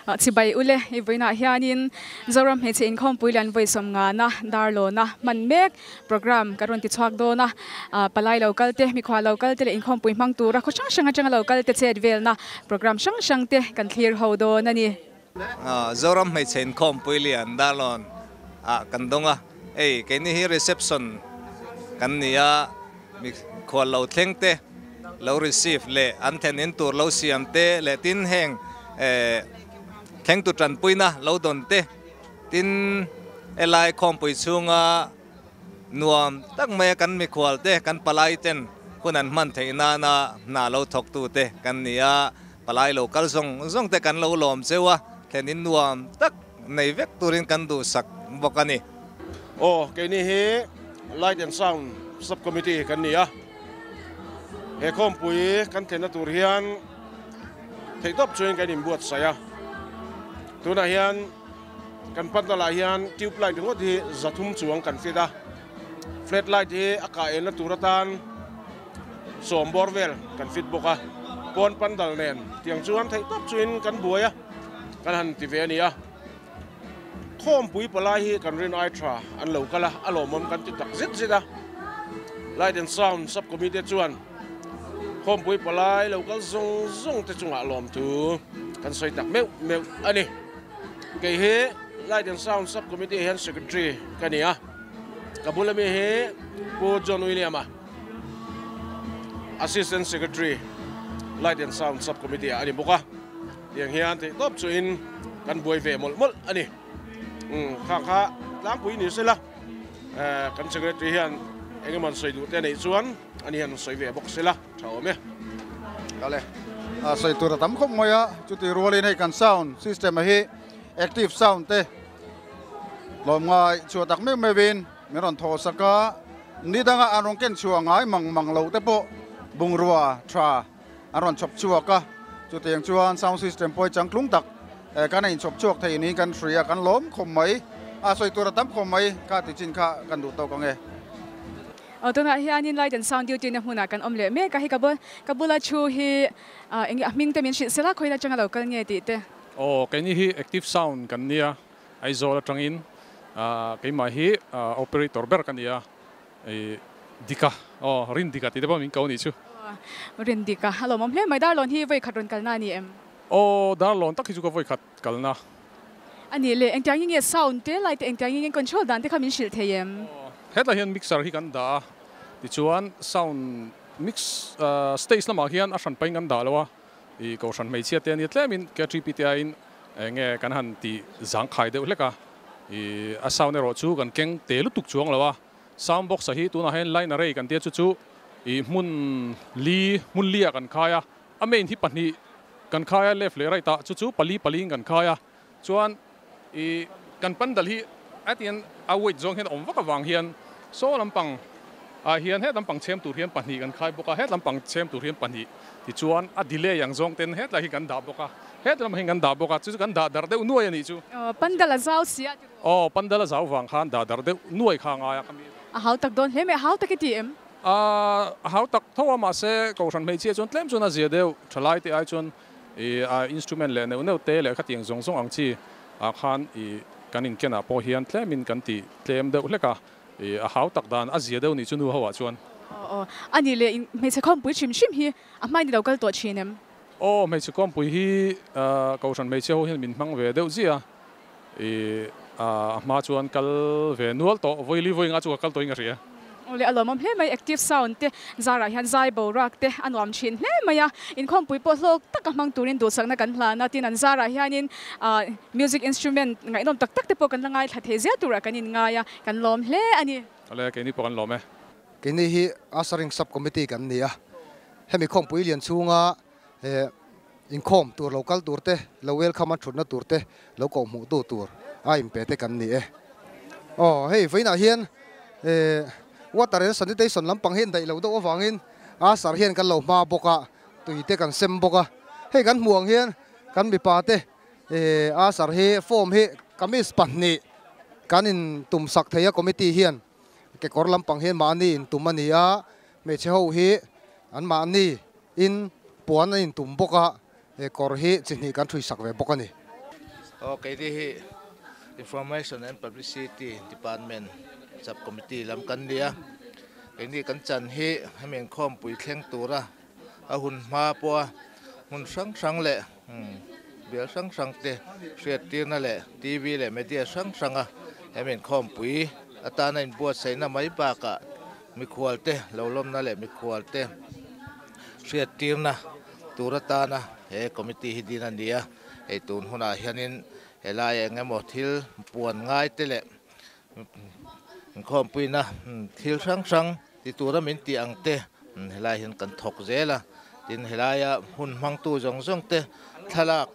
Chibai ule i vawiinah hianin Zoram hmeichhe inkhawmpui lian vawi sawmngana Darlawna hman mek program ka rawn ti chhuak dawn a, palai lo kal te, mikhua lo kal te leh inkhawmpui hmang tura khaw hrang hrang atanga lo kal te chet velna program hrang hrang te kan thlir ho dawn a ni. Zoram hmeichhe inkhawmpui lian Darlawn ah kan dawng a, hei keini hi reception kan ni a, mikhual lo thleng te lo receive leh an thlen in tur lo siam te leh tin heng thlengtu tanpuina lo dawn te tin helai khawmpui chhunga nuam tak maia kan mikhual te kan palai ten hun an hman theih nana hna lo thawk tu te kan ni a, palai lo kal zawng zawng te kan lo lawm cheu a, thlen in nuam tak nei vek turin kan duhsak bawk a ni. Aw, keini hi Light and Sound Sub Committee kan ni a, he khawmpui kan thlenna tur hian theihtawp chuan kan inbuatsaih a, tunah hian kan panna lah hian tube light ringawt hi 300 chuang kan fit a, flat light hi a kah elna tur atan 10 bawr vel kan fit bawk a, pawn pandal nen tiang chuan theihtawp chuin kan buai a, kan han ti ve a ni a. Khawmpui palai hi kan rin ai tha an lo kal a, a lawmawm kan ti tak zet zet a. Light and Sound Sub Committee chuan Khawmpui palai lo kal zawng zawng te chungah lawmthu kan sawi tak meuh meuh a ni. Kei hi Light and Sound Sub Committee hian Secretary ka ni a, ka bula mi hi Pu John William-a, Assistant Secretary Light and Sound Sub Committee ah a ni bawk a. Tiang hian theihtawp chuin kan buai ve mawlh mawlh a ni. Kha kha tlangpui ni sela kan secretary hian eng emaw an sawi duh te neih chuan ani hian an sawi ve bawk sela tha awm e. Kale a sawi tur a tam khawp mai a, chuti rualin hei kan sound system a hi active sound te tlawm ngai chhuah tak meuh meuhin min rawn thaw sak a, ni danga an rawn ken chhuah ngai mang mang lo te pawh bungrua tha an rawn chhawp chhuak a, chutiang chuan sound system pawh hi changtlung tak kan in chhawp chhuak thei niin kan hria a, kan lawm khawp mai a, sawi tur a tam khawp mai kha ti chin kha kan duh tawk ang e. Aw tunah hianin light and sound duty na hmunah kan awm leh mek a, hei ka bula thu hi eng nge a hming te min hrilh sela khawiin atanga lo kal nge tih te. Aw keini hi active sound kan nia Aizawl atangin keimah hi operator ber ka nia. I dika aw rin dika tih te pawh min ko anih chu. Rin dika a lawmawm hle mai Darlawn hi vawi khat rawn kalna a ni em? Aw Darlawn tak hi chu ka vawi khat kalna. A nih le engtiang nge sound te light te engtiang nge control dan te kha min hrilh thei em? Aw hetah hian mixer hi kan dah a tichuan sound mix stage lamah hian a hran pahin kan dah lo a i kohhran hmeichhia te ania tlemin KTP te aiin enge kan han ti zangkhai deuh hlek a. I a sound erawh chu kan keng te lutuk chuang lo a, sound box a hi tunah hian line array kan tia chu chu i hmun li hmun li ah kan khai a, a main hi pahnih kan khai a left leh right ah chu chu pali pali in kan khai a, chuan i kan pandal hi a tian a weight zawng hian a awm vak avang hian saw lampang ah hian het lampang chhem tur hian pahnih kan khai bawk a, het lampang chhem tur hian pahnih tichuan a delay ang zawng ten hetlai hi kan dah bawk a. He lam hi kan dah bawk a, chu chu kan dah darh deuh nuai a nih chu. Aw, pandal a zau si a ti rawh. Aw, pandal a zau vang khan dah darh deuh nuai kha a ngai a ka mi. A hau tak dawn hle mai, a hau tak i ti em? A hau tak tho a, mahse Kohhran hmeichhia chuan tlem chuan a zia deuh, thalai te ai chuan i a instrument leh neuh neuh te leh khatiang zawng zawng ang chi ah khan i kan inkenah pawh hian tlemin kan ti tlem deuh hlek a, i a hau tak dan a zia deuh nih chu nu ho ah chuan. Aw, aw, a nih leh hmeichhe khawmpui hrim hrim hi a hmain i lo kal tawh thin em? Aw, hmeichhe kawngpui hi Kohhran hmeichhia ho hian min hmang ve deuh ziah a, i a hma chuan kal ve nual tawh, vawi li vawi nga chu ka kal tawhin ka hria. Aw le, a lawmawm hle mai, active sound te zarah hian zai boruak te a nuam thin hle mai a, inkhawmpui pawh hlawk taka hmang turin duhsakna kan hlan a, tin an zarah hianin music instrument ngaihnawm tak tak te pawh kan la ngaithla thei zel turah kan inngai a, kan lawm hle a ni. Aw le, keini pawh kan lawm e. Keini hi Ushering Sub Committee kan ni a, hemi khawmpui lian chhunga inkhawm tur lo kal tur te, lo welcome a thutna tur te, lo koh hmuh tu tur a inpe te kan ni e. Aw hei vawiinah hian water and sanitation lampang hi indaih loh deuh avangin Usher hian kan lo hma bawk a, tui te kan sem bawk a. Hei kan hmuh ang hian kan mipa te Usher hi form hi kamis pahnih kan intum sak thei a committee hian. Kekawr lampang hian mahni intum a ni a, hmeichhe ho hi an mahni in puan an intum bawk a, he kawr hi chi hnih kan ṭhui sak ve bawk a ni. Aw keini hi Information and Publicity Department Sub Committee lam kan ni a, keini kan chan hi hemi inkhawmpui thleng tura a hun hma pawha hmun hrang hrang leh bial hrang hrang te hriattirna leh TV leh media hrang hranga hemi inkhawmpui atana inbuatsaihna mai bakah mikhual te lo lawmna leh mikhual te hriattirna tur atana he committee hi din a ni a, hei tun hunah hianin helai eng emaw thil puan ngai te leh inkhawmpuina thil hrang hrang ti tura min tih ang te helai hian kan thawk zel a, tin helaia hun hmangtu zawng zawng te thlalak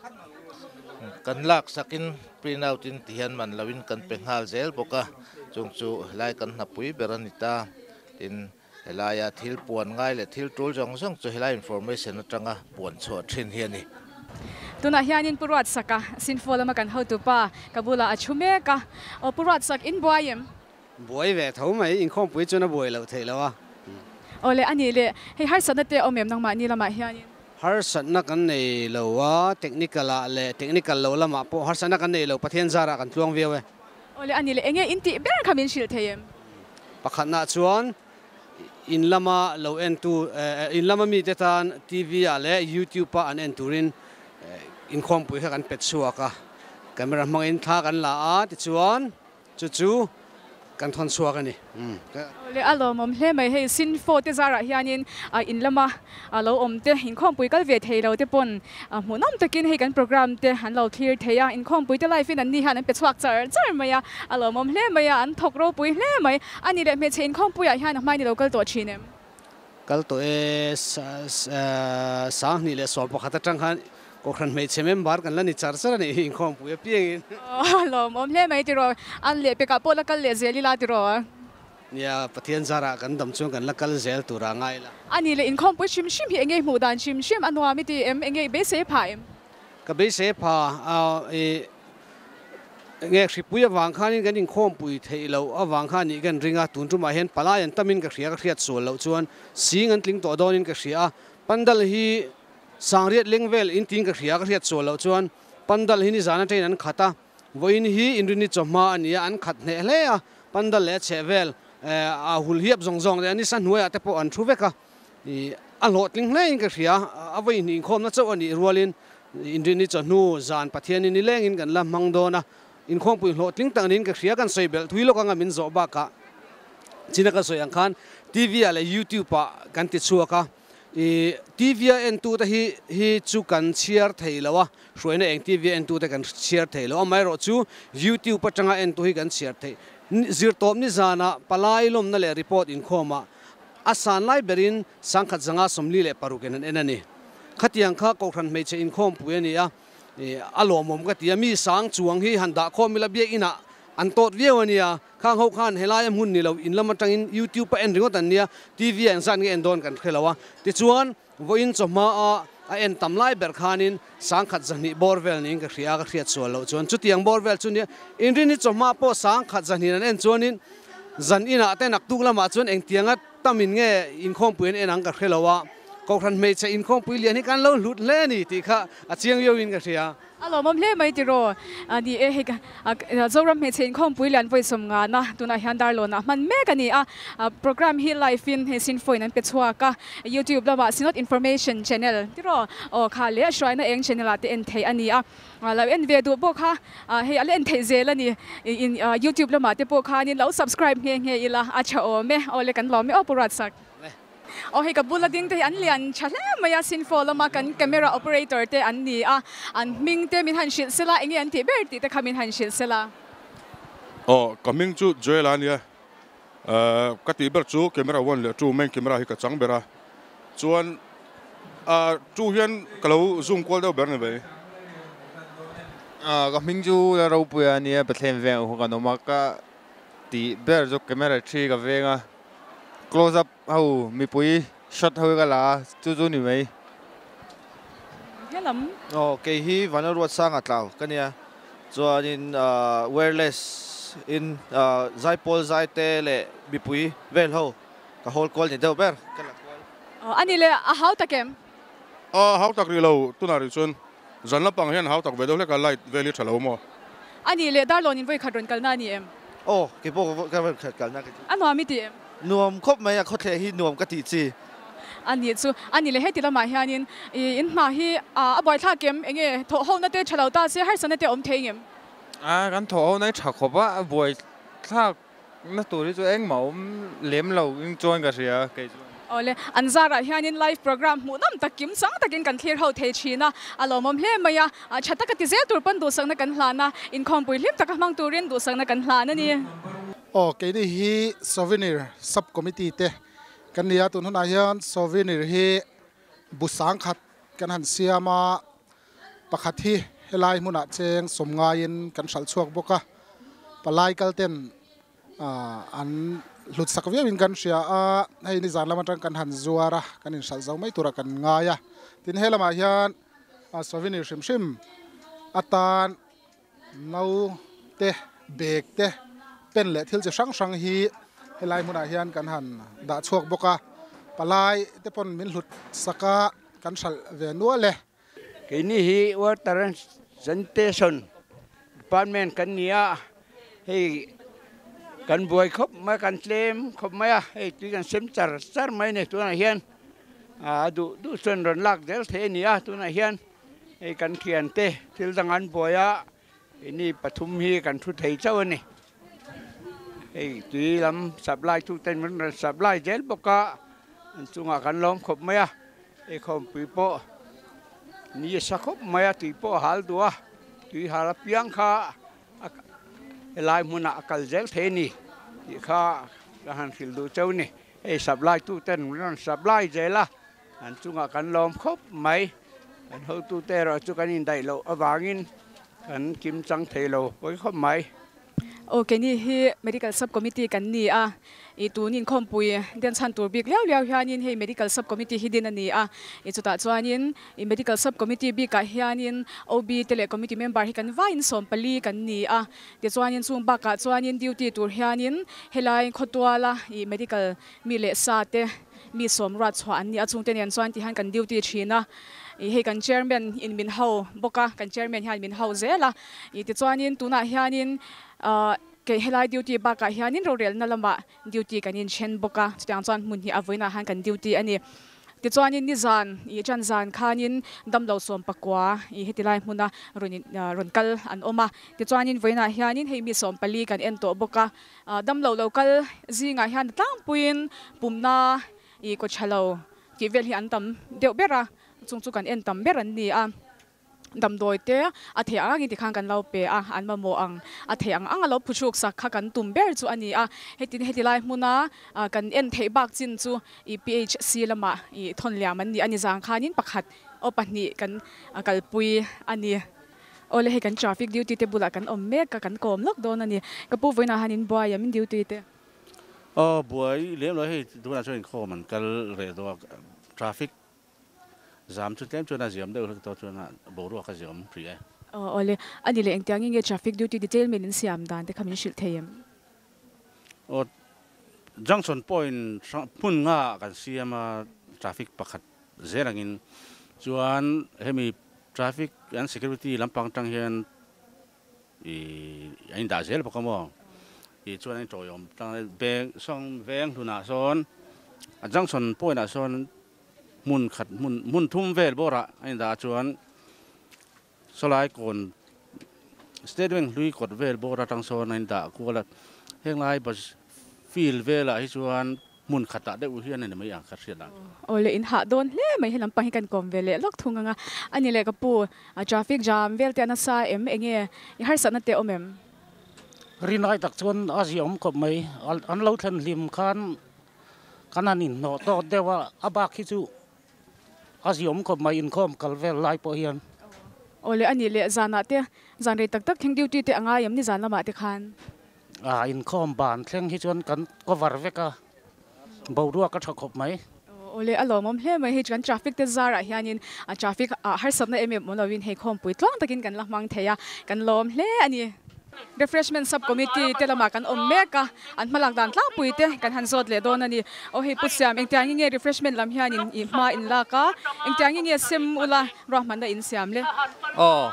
kan lak sakin print out in ti hian man loin kan pe nghal zel bawk a, chung chu helai kan hnapui ber a ni ta, tin helaia thil puan ngai leh thil tul zawng zawng chu helai information atanga puan chhuah thin hi a ni. Tunah hianin Pu Ruatsaka Sinfo lama kan hotupa ka bulah a thu mek a, aw Pu Ruatsak in buai em? Buai ve tho mai, inkhawmpui chuan a buai loh theih lo a. Aw le, a nih le, hei harsatna te awm em nangmahni lamah hianin? Harsatna kan nei lo a, technical ah leh technical lo lamah pawh harsatna kan nei lo, Pathian zarah kan tluang viau e. Aw le, a nih le, enge in tih ber kha min hrilh thei em? Pakhatnaah chuan in lama lo entu, in lama mite tan TV ah leh YouTube ah an en turin inkhawmpui kha kan pet chhuak a, camera hmangin thla kan la a, tichuan Chu chu kan thawn chhuak a ni. Awle a lawmawm hle mai hei Sinfo te zarah hianin in lama lo awm te inkhawmpui kal ve thei lo te pawn hmuhnawm takin hei kan program te an lo thlir thei a, inkhawmpui te live in an ni hian an pe chhuak char char mai a, a lawmawm hle mai a, an thawk ropui hle mai. A ni leh hmeichhe inkhawmpuiah hian a hmai ni lo kal tawh thin em? Kal tawh e, 2011 atang khan Kohhran hmeichhe member kan la ni char char a nih hi inkhawmpui apiangin. Aw lawmawm hle mai tiraw, an leh pekah pawh la kal leh zel ila tiraw. Nia, Pathian zarah kan dam chuan kan la kal zel tura ngai la. A nih leh inkhawmpui hrim hrim hi enge hmuh dan hrim hrim a nuam i ti em, enge i beisei pha em? Ka beisei pha a, i Nge hripui avang khanin kan inkhawmpui theih loh avang khan nih kan ring a, tun tumah hian palai an tamin ka hria, ka hriat sual loh chuan sing an tling tawh dawnin ka hria a, pandal hi sangriat leng vel in tiin ka hria, ka hriat sual loh chuan pandal hi nizan atangin an khat a, vawiin hi inrini chawhma a ni a, an khat hneh hle a, pandal leh a chheh vel a hul hiap zawng zawng leh a nisa hnuaiah te pawh an thu vek a. A hlawhtling hlein ka hria, a vawi hnih inkhawmna chauh a nih rualin Inrinni chawhnu zan Pathianin nilengin kan la hmang dawn a, inkhawmpui hlawhtling tak niin ka hria, kan sawi belh thui lawk anga min zawh bakah china ka sawi ang khan TV ah leh YouTube ah kan ti chhuak a, ih TV a entute hi hi chu kan chhiar thei lo a, hruaina eng TV a entute kan chhiar thei lo, amaherawhchu YouTube atanga entu hi kan chhiar thei. Zirtawp nizanah palai lawmna leh report inkhawmah A san lai berin sangkhat zanga 46 in an en a ni. Khatiang kha Kohhran hmeichhe inkhawmpui a ni a, a lawmawm ka ti a, mi sang chuang hi han dah khawm ila biakinah an tawt viau a nia, khang ho khan helaia hmun ni lo in lam atangin YouTube a en ringawt an nia, TV ah engzat nge en dawn kan hre lo a, tichuan vawiin chawhma a a en tam lai ber khanin sangkhat zahnih bawr vel niin ka hria a, ka hriat sual loh chuan chutiang bawr vel chu nia, inrinni chawhma pawh sangkhat zahnih an en chuanin Zan inah te naktuk lamah chuan engtianga tamin nge inkhawmpui an en ang ka hre lo a, Kohhran hmeichhe inkhawmpui lian hi kan lo hlut hle a ni tih kha a chiang viauin ka hria. A lawmawm hle mai tiraw? Ni e, hei Zoram hmeichhe inkhawmpui lian vawi sawmngana tunah hian Darlawnah hman mek a ni a, program hi live in hei Sinfoin an pe chhuak a, YouTube lamah Synod Information Channel tiraw? Aw kha leh hruaina eng channel ah te en theih a ni a. Lo en ve duh pawh kha hei a la en theih zel a ni. In youtube lamah te pawh khanin lo subscribe nghe nghe ila a tha awm e. Aw le kan lawm e aw Pu Ruatsak. Aw hei ka bula ding te hi an lian tha hle mai a, Sinfo lama kan camera operator te an ni a, an hming te min han hrilh sela enge an tih ber tih te kha min han hrilh sela. Aw ka hming chu Joel a nia, ka tih ber chu camera one leh two main camera hi ka chang ber a, Chuan a tu hian ka lo zoom kual deuh ber ni mai. Ka hming chu la ropui a nia Bethlehem veng ah kan awm a ka tih ber chu camera thi ka veng a close up ho mipui shot ho hi ka la a chu chu ni mai. Helam. Aw kei hi Vanlalruatsanga tlau ka nia chuanin wireless in zaipawl zaite leh mipui vel ho Ka hawl kual ni deuh ber ka la kual. Aw a ni le, a hau tak em? Aw a hau tak rih lo, tunah rih chuan Zan lampang hian hau tak ve deuh hlek a, light vel hi tha lo maw? A nih leh Darlawn in vawikhat rawn kalna a ni em? Aw, kei pawh ka vawikhat kalna ka ti. A nuam i ti em? Nuam khawp mai, a khawthleh hi nuam ka tih chi. A nih chu, a nih leh heti lamah hianin i in hna hi a buaithlak em? Enge thawh hona te tha lo ta se harsatna te a awm thei ngem? A, kan thawh hona hi tha khawp a, a buaithlak na tur hi chu engmah awm lem lo in chuan ka hria kei chuan. Awle, an zarah hianin live program hmuhnawm tak kim chang takin kan thlir ho thei thin a, a lawmawm hle mai a, tha taka ti zel tur pawn duhsakna kan hlan a, inkhawmpui hlim taka hmang turin duhsakna kan hlan a ni. Aw, keini hi Souvenir Sub Committee te kan ni a, tun hunah hian Souvenir hi bu sangkhat kan han siam a, Pakhat hi helai hmunah cheng sawm ngaiin kan hralh chhuak bawk a, palai kal ten an hlut sak viauin kan hria a, hei nizan lam atang kan han zuar a, kan inhralh zo mai turah kan ngai a. Tin, he lamah hian souvenir hrim hrim atan no te, bag te, pen leh thil chi hrang hrang hi helai hmunah hian kan han dah chhuak bawk a, palai te pawn min hlut sak a, kan hralh ve nual e. Keini hi Water and Sanitation Department kan ni a, hei kan buai khawp mai a, kan tlem khawp mai a, hei tui kan sem char char mai a ni tunah hian a duh duh chuan rawn lak zel thei a ni a, tunah hian hei kan thiante thil dang an buai a, keini pathum hi kan thu thei chauh a ni. Hei tui lam supply tu ten min rawn supply zel bawk a, an chungah kan lawm khawp mai a, hei khawmpui pawh ni a sa khawp mai a, tui pawh a hal duh a, tui hal apiang kha helai hmunah a kal zel thei a ni tih kha ka han hrilh duh cheu a ni. Hei supply tu ten min rawn supply zel a, an chungah kan lawm khawp mai, kan hotute erawh chu kan indaih loh avangin Kan kim chang thei lo pawi khawp mai. Aw keini hi Medical Sub Committee kan ni a, i tun inkhawmpui den chhan tur bik liau liau hianin hei Medical Sub Committee hi din a ni a, i chutah chuanin i Medical Sub Committee bikah hianin OB te leh Committee member hi kan vaiin 14 kan ni a, tichuanin chung bakah chuanin duty tur hianin helai khawtuala i Medical mi leh sa te mi sawm ruat chhuah an ni a, chungte nen chuan tihian kan duty thin a, ih hei kan chairman in min ho bawk a, kan chairman hian min ho zel a, ih tichuanin tunah hianin ah kei helai duty bakah hianin rorelna lamah duty kan inthen bawk a, chutiang chuan hmun hi a vawiinah hian kan duty a ni. Tichuanin nizan ih ṭan zan khanin damlo 19 ih heti lai hmuna rawn in rawn kal an awm a, tichuanin vawiinah hianin hei mi 14 kan en tawh bawk a, Damlo lo kal zingah hian tlangpuiin pumna i kaw tha lo tih vel hi an tam deuh ber a, chung chu kan en tam ber an ni a. Damdawi te a theih ang angin tikhan kan lo pe a, an mamawh ang a theih ang ang a lo phuhruk sak kha kan tum ber chu a ni a. Hetin heti lai hmuna kan en theih bak chin chu i PHC lamah i thawn liam an ni a ni zang khanin pakhat aw pahnih kan kalpui a ni. Awle hei kan traffic duty te bulah kan awm mek a, kan kawm lawk dawn a ni. Ka pu vawiinah han in buai em duty te? Aw buai lem lo hei tunah chuan inkhawm an kal reh dawn a, traffic zam chu tlem chuan a ziam deuh hlek tawh chuan a boruak a ziam hrih e. Aw awle, a ni leh engtiang nge traffic duty detail min in siam dan te kha min hrilh thei em? Aw junction point hrang hmun nga ah kan siam a traffic pakhat zel angin chuan hemi Traffic and security lampang tang hian ih a indah zel bawk a maw tih chuan a inṭawiawm tlang a beng sawng veng hlunah sawn a junction point ah sawn hmun khat hmun hmun thum vel bawrah a indah a chuan sawlai kawn state bank hlui kawt vel bawr atang sawn a indah kual a henglai bus field velah hi chuan Hmun khatah deuh hian a ni mai ang ka hriat ang. Aw le in hah dawn hle mai helam pang hi kan kawm ve leh lawk thung ang a. A ni leh ka pu, traffic jam vel te a nasa em? Enge i harsatna te awm em? Rinai tak chuan a ziah awm khawp mai. An lo thlen hlim khan kan han inhnawh tawk deuh a, a bak hi chu a ziah awm khawp mai inkhawm kal vel lai pawh hian. Aw le a ni leh zanah te zan rei tak tak thleng duty te a ngai em ni zan lamah te khan? A inkhawm ban thleng hi chuan kan cover vek a, boruak a tha khawp mai. Awle a lawmawm hle mai hei chuan traffic te zarah hianin a traffic ah harsatna em em awm lovin hei khawmpui tluang takin kan la hmang thei a, kan lawm hle a ni. Refreshment Sub Committee te lamah kan awm mek a, an hmalak dan tlangpui te kan han zawt leh dawn a ni. Aw hei Pu Siam, engtiangin nge refreshment lam hianin i hma in lak a, engtiangin nge sem ula ruahmanna in siam le? Aw,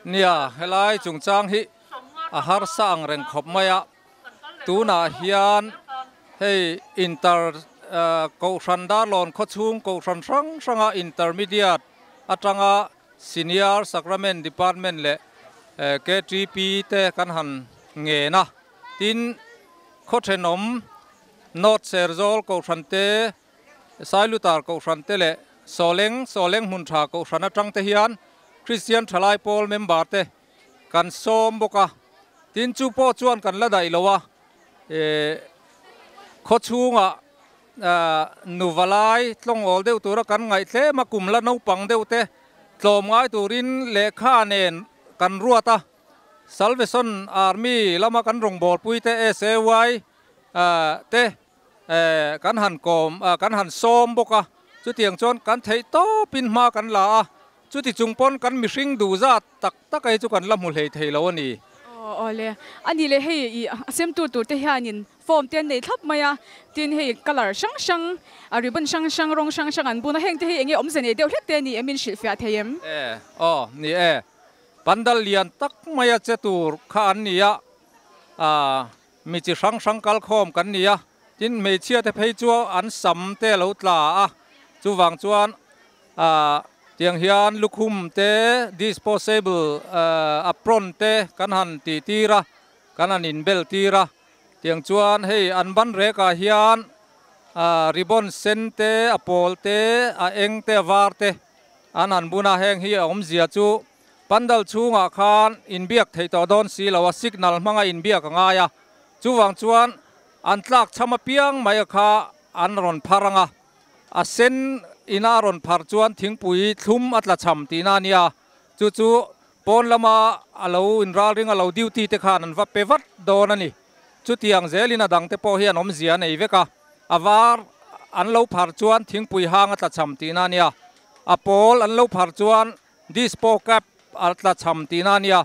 nia, helai chungchang hi a harsa ang reng khawp mai a, tunah hian hei inter Kohhran Darlawn khawchhung Kohhran hrang hranga Intermediate atanga Senior Sacrament Department leh KTP te kan han ngen a, tin khaw thenawm North Serzawl Kohhran te, Sailutar Kohhran te leh Sawleng, Sawleng hmun tha Kohhran atang te hian Kristian Thalai Pawl member te kan sawm bawk a, tin chu pawh chuan kan la daih lo a, khaw chhungah Nuva lai tlawngawl deuh tura kan ngaih tlem a, kum la naupang deuh te tlawm ngai turin lehkha nen kan ruat a. Salvation Army lama kan rawngbawlpui te SAY te kan han kawm kan han sawm bawk a, chutiang chuan kan theih tawpin hma kan la a, chuti chung pawn kan mihring duh zat tak tak hi chu kan la hmu hlei thei lo a ni. Aw awle, a nih leh hei i a semtu tur te hianin Form te an nei thlap mai a, tin hei colour hrang hrang, a ribbon hrang hrang, rawng hrang hrang an bun a, heng te hi enge awmze nei deuh hlek te a ni em in hrilhfiah thei em? E, aw, ni e. Pandal lian tak maia che tur kha an ni a, ah, mi chi hrang hrang kal khawm kan ni a, tin hmeichhia te phei chu an sam te a lo tla a, chuvang chuan, ah, tiang hian lukhum te, disposable, ah, apron te kan han tih tir a, kan han inbel tir a. Tiang chuan hei an ban rekah hian ribbon sen te, a pawl te, a eng te, a var te an han bun a, heng hi a awmzia chu pandal chhungah khan inbiak theih tawh dawn si lo a, signal hmanga inbiak a ngai a, chuvang chuan an tlak chham apiang mai kha an rawn phar ang a, a sen ina a rawn phar chuan thingpui thlum a tla chham tihna a nia, Chu chu pawn lama a lo inralring a lo duty te khan an va pe vat dawn a ni. Chutiang zelin a dangte pawh hian awmzia a nei vek a, a var an lo phar chuan thingpui hang a tla cham tihna a nia, a pawl an lo phar chuan dispo cap a tla cham tihna a nia,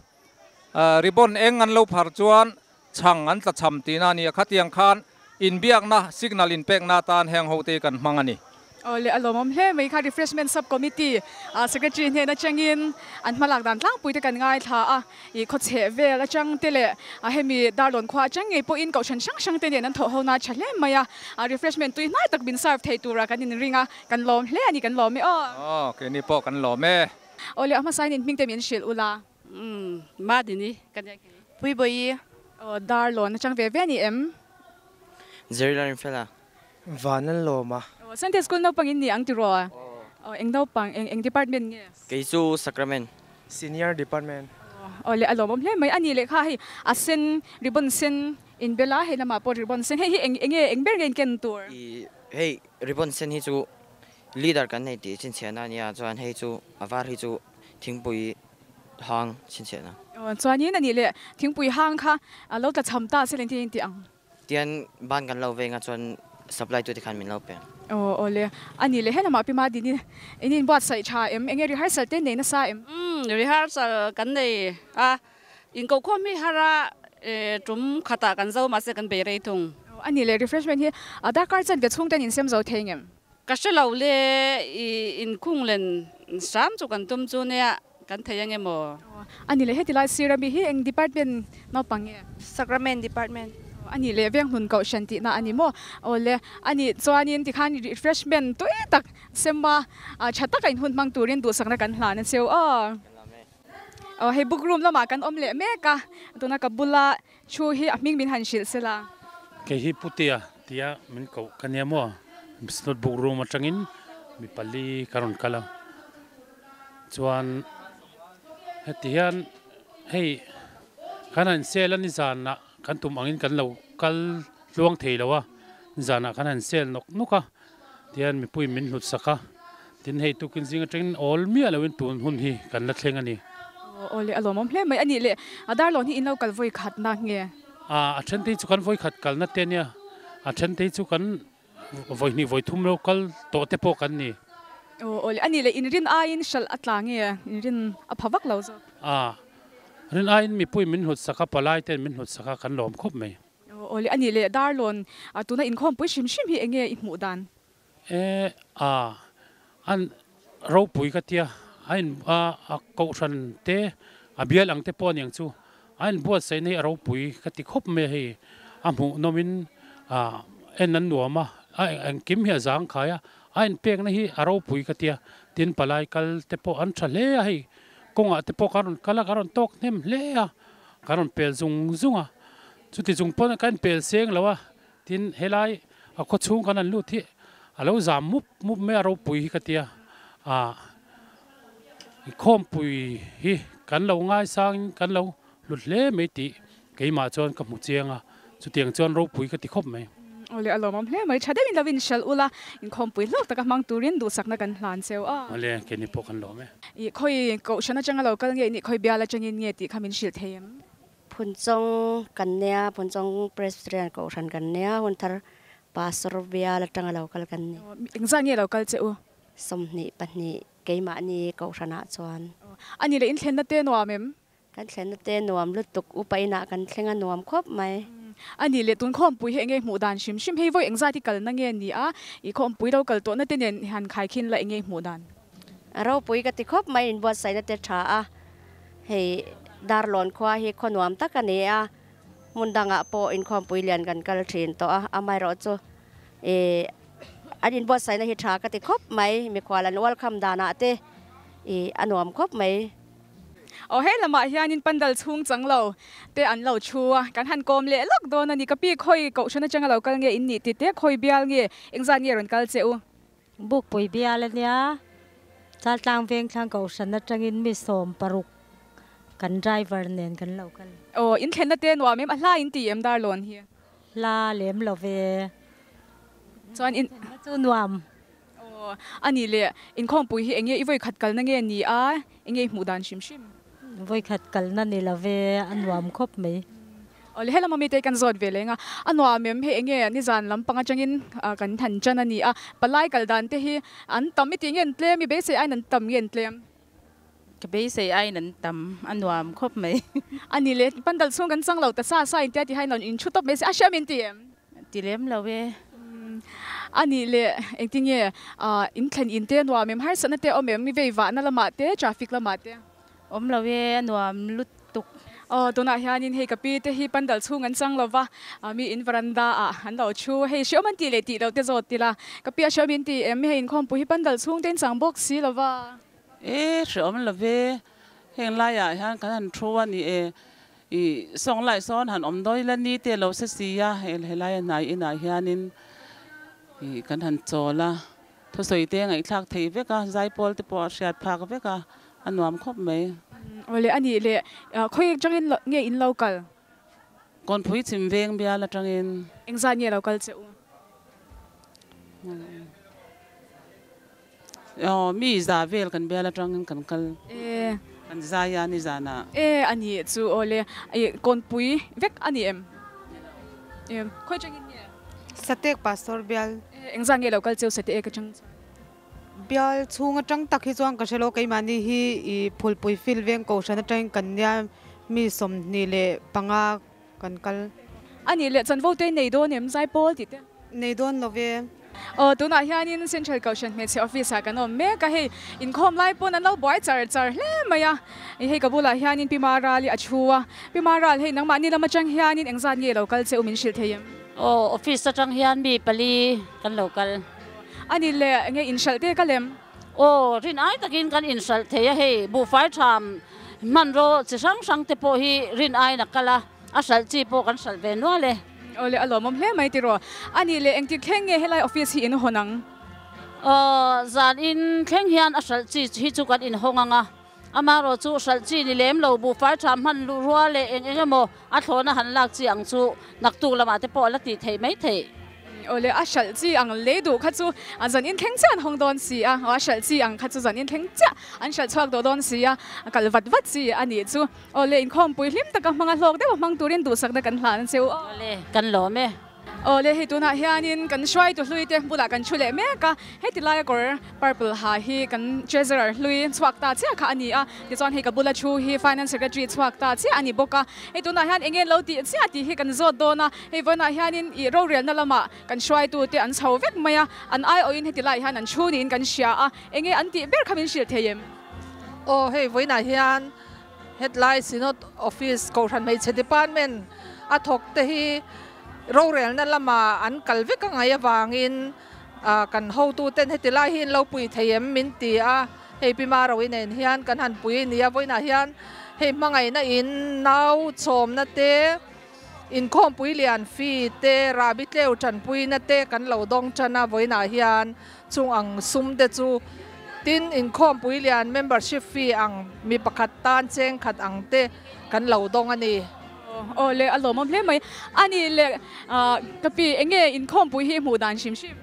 ribbon eng an lo phar chuan chhang an tla cham tihna a nia. Khatiang khan inbiakna, signal inpekna atan heng hote hi kan hmang a ni. Aw le, a lawmawm hle mai kha Refreshment Sub Committee Secretary hnen atangin an hmalak dan tlangpui te kan ngaithla a, ih khawchheh vel atang te leh hemi Darlawn khua atang ngei pawhin kohhran hrang hrang te nen an thawh ho na tha hle mai a, refreshment tui hnai tak min serve thei tura kan inring a, kan lawm hle a ni, kan lawm e aw. Aw, keini pawh kan lawm e. Aw le, a hmasain inhming te min hrilh ula. Umm Madini ka nia kei. Puibawi. Aw dar lawn atang ve ve a ni em? Jerry Lalrinfela. Van an lawm a. Aw Sunday school naupang in ni ang tiraw? Aw eng naupang eng eng department nge? Kei chu Sacrament. Senior department. Aw le a lawmawm hle mai a ni leh kha hei a sen ribbon sen in bel a hei lamah pawh ribbon sen hei hi eng enge eng ber nge in ken tur? I hei ribbon sen hi chu leader kan nei tih chhinchhiahna a nia chuan hei chu a var hi chu thingpui hang chhinchhiahna. Aw chuanin a nih leh thingpui hang kha a lo tla cham ta se leng tin tih ang. Tian ban kan lo veng a chuan supply tute khan min lo pe. Aw aw le a nih leh helamah pi Madin in in inbuatsaih tha em enge rehearsal te nei nasa em? Umm rehearsal kan nei a inkohkhawm hi har a tum khatah kan zo mahse kan bei rei thung. Aw a nih leh refreshment hi a darkar chanve chhung ten insem zo thei ngem? Ka hre lo le, i inkhung len hram chu kan tum chu nia, kan thei ange maw? A ni leh heti lai sir ami hi eng department naupang nge? Sacrament department. A ni leh Venghnun Kohhran tihna a ni maw? Aw le, a nih chuanin tikhan refreshment tui tak sema tha taka inhun hmang turin duhsakna kan hlan a cheu aw. Aw hei book room lamah kan awm leh mek a, tuna ka bula Thu hi a hming min han hrilh se la. Kei hi Putea tia min koh ka nia maw? Notebook room atangin mi pali ka rawn kal a, chuan heti hian hei kan han sel a nizanah kan tum angin kan lo kal tluang thei lo a, nizanah kan han sel nawk nawk a, tihian mipui min hlut sak a, tin hei tukin zing atangin awl miah loin tun hun hi kan la thleng a ni. Aw le a lawmawm hle mai a nih le, a darlawn hi in lo kal vawi khat na nge? A a then te hi chu kan vawi khat kalna te ania, a then te hi chu kan vawi hnih vawi thum lo kal tawh te pawh kan ni. Aw le a nih le, in rin aiin hralh a tla nge? In rin a pha vak lo zawk? A Rin aiin mipui min hlut sak a, palai ten min hlut sak a, kan lawm khawp mai. Awle a nih leh Darlawn, tuna inkhawmpui hrim hrim hi enge i hmuh dan? E a, an ropui ka tia, a in a a kohhran te a bial ang te pawh aniang chu, a in buatsaihna hi a ropui ka ti khawp mai a hei, a hmuhnawm in a en an nuam a, a engkim hi a zangkhai a, a inpekna hi a ropui ka tia, tin palai kal te pawh an tha hle a hei, kawngah te pawh ka rawn kal a, ka rawn tawk hnem hle a, ka rawn pel zung zung a, chuti chung pawn ka inpel seng lo a. Tin, helai a khaw chhung kan han lut hi a lo zam mup mup mai a ropui hi ka tia, ah khawmpui hi kan lo ngaisangin kan lo hlut hle mai tih keimah chuan ka hmu chiang a, chutiang chuan ropui ka ti khawp mai. Awle a lawmawm hle mai, tha deuhin lo inhralh ula, inkhawmpui hlawk taka hmang turin duhsakna kan hlan cheu a. Awle, keini pawh kan lawm e. Ih, khawi kohhran atanga lo kal nge nih, khawi bial atangin nge tih kha min hrilh thei em? Phunchawng kan nia, Phunchawng Presbyterian Kohhran kan nia, Hunthar Pastor bial atanga lo kal kan ni. Engzah nge lo kal che u? 22 keimahni Kohhranah chuan. A ni leh in thlenna te nuam em? Kan thlenna te nuam lutuk, upa inah kan thleng a nuam khawp mai. A ni leh tun khawmpui hi enge hmuh dan hrim hrim hei vawi engzat i kalna nge ni a, i khawmpui lo kal tawhna te nen han khaikhin la enge hmuh dan? A ropui ka ti khawp mai, inbuatsaihna te tha a. Hei Darlawn khua hi khaw nuam tak a ni a, hmun dangah pawh inkhawmpui lian kan kal thin tawh a, amaherawh chu ih an inbuatsaihna hi tha ka ti khawp mai, mikhual an welcome danah te ih a nuam khawp mai. Aw he lamah hianin pandal chhung chang lo te an lo thu a, kan han kawm leh lawk dawn a ni, ka pi khawi kohhran atanga lo kal nge in nih tite khawi bial nge engzat nge rawn kal che u? Bukpui bial a nia, Chaltlang Vengthlang Kohhran atangin mi 60 kan driver nen kan lo kal. Aw, in thlenna te nuam em? A hla in ti em Darlawn hi? Hla lem lo ve. Chuan in. Thlenna chu nuam. Aw, a nih leh inkhawmpui hi enge i vawikhat kalna nge ni a, enge i hmuh dan hrim hrim? Vawikhat kalna ni lo ve, a nuam khawp mai. Awle helama mite kan zawt ve leng a, a nuam em hei enge nizan lampang atangin kan han chan a ni a, palai kal dan te hi an tam i tih nge an tlem i beisei aiin an tam nge an tlem? Ka beisei aiin an tam, a nuam khawp mai. A ni le, pandal chhung kan chang lo ta sa sa in tia ti hain in thu tawp mai se, a hriam in ti em? Ti lem lo e. A ni le, engtinge in thlen in te nuam em, harsatna te awm em, i vei vahna lamah te, traffic lamah te? Awm lo e, a nuam lutuk. Aw, tunah hianin hei ka pi te hi pandal chhung an chang lova, mi in veranda ah an lo thu. Hei hreawm an tih leh tih loh te zawt ila, ka pi a hreawm in ti em? Hei inkhawmpui hi pandal chhung te in chang bawk si lova. E, hreawm lo ve. Heng laiah hian kan han thu a ni e. I sawng lai sawn han awm dawi la ni te lo se si a, hei helaia hnai inah hianin i kan han chawl a. Thusawi te ngaihthlak thei vek a, zaipawl te pawh a hriat phak vek a, a nuam khawp mai. Awle a nih leh, khawi atangin nge in lo kal? Kawnpui chhim veng bial atangin. Engzat nge lo kal che u? Aw, mi za vel kan bial atangin kan kal. E. Kan zai a nizanah. E, a nih chu awle, kawnpui vek a ni em? E, khawi atangin nge? Satek Pastor bial. Engzah nge lo kal cheu Satek atang chuan? Bial chhung atang tak hi chuan ka hre lo, keimahni hi i Phulpui field veng kohhran atangin kan nia mi 25 kan kal. A nih leh chanvo te nei dawn em Zaipawl tih te? Nei dawn lo ve. Aw tunah hianin Central Kohhran Hmeichhe Office ah kan awm mek a, hei inkhawm lai pawn an lo buai char char hle mai a, hei ka bulah hianin Pi Marali a thu a, Pi Maral hei nangmahni lam atang hianin engzat nge lo kal che u min hrilh thei em? Aw office atang hian mi pali kan lo kal. A ni le, enge inhralh te ka lem? Aw rin ai takin kan inhralh thei a, hei buhfai tham hmanraw chi hrang hrang te pawh hi rin aiin a kal a. A hralh chi pawh kan hralh ve nual e. Awle a lawmawm hle mai tiraw. A nih leh engtik thleng nge helai office hi in hawn ang? Aw, zan in thleng hian a hralh chi hi chu kan inhawng ang a. Amaherawh chu hralh chi ni lem lo, buhfai tha hman luh rual leh eng eng emaw a thlawhna han lak chi ang chu naktuk lamah te pawh a la tih theih mai theih. Awle, a hralh chi ang lei duh kha chu zan in thleng chiah an hawng dawn si a, a hralh chi ang kha chu zan in thleng chiah an hralh chhuak tawh dawn si a, kal vat vat chi a nih chu. Awle, inkhawmpui hlim taka hmanga hlawk deuha hmang turin duhsakna kan hlan a che u. Awle, kan lawm e. Aw le, hei tunah hianin kan hruaitu hlui te bulah kan thu leh mek a, heti laia kawr purple ha hi kan treasurer hlui chhuak ta chiah kha a ni a, tichuan hei ka bula thu hi finance secretary chhuak ta chiah a ni bawk a, hei tunah hian eng nge lo tih chiah tih hi kan zawt dawn a, hei vawiinah hianin ih rorelna lamah kan hruaitu te an chho vek mai a, an aiawhin heti laiah hian an thu niin kan hria a, eng nge an tih ber kha min hrilh thei em? Aw hei vawiinah hian Hetlai Synod Office Kohhran Hmeichhe Department a thawk te hi rorelna lama an kal vek a ngaih avangin kan hotuten heti lai hi in lo pui thei em min ti a, hei Pi Marawi nen hian kan han pui nia vawiinah hian hei hmangaihna in nau chhawmna te, inkhawmpui lian fee te, rahbi tleu tanpuina te kan lo dawng tan a vawiinah hian Chung ang sum te chu tin inkhawmpui lian membership fee ang mi pakhat tan cheng khat ang te kan lo dawng a ni. Aw le, a lawmawm hle mai. A nih le, ka pi, eng nge inkhawmpui hi hmuh dan hrim hrim?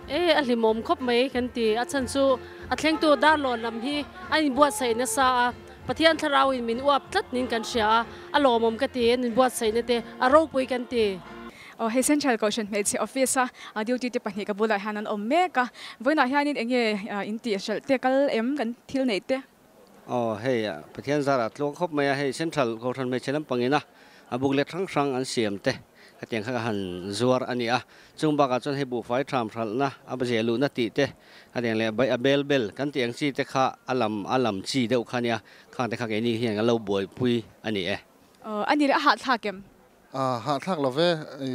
E, a hlimawm khawp mai kan ti. A chhan chu a thlengtu Darlawn lam hi a inbuatsaih nasa a, Pathian thlarauin min uap tlat niin kan hria a, a lawmawm ka ti, an inbuatsaihna te a ropui kan ti. Aw hei Central Kohhran hmeichhe office a duty te pahnih ka bulah hian an awm mek a, vawiinah hianin eng nge in tih hralh te kal em kan thil neih te? Aw hei Pathian zarah tluang khawp mai a, hei Central Kohhran hmeichhe lampangin a a booklet hrang hrang an siam te khatiang kha ka han zuar a ni a, chung bakah chuan hei buhfai tham hralhna a zeh luhna tih te khatiang leh a bel bel kan tih ang chi te kha a lam a lam chi deuh kha a nia, khang te kha keini hian kan lo buaipui a ni e. Aw a ni leh a hahthlak em? A hahthlak lo ve, i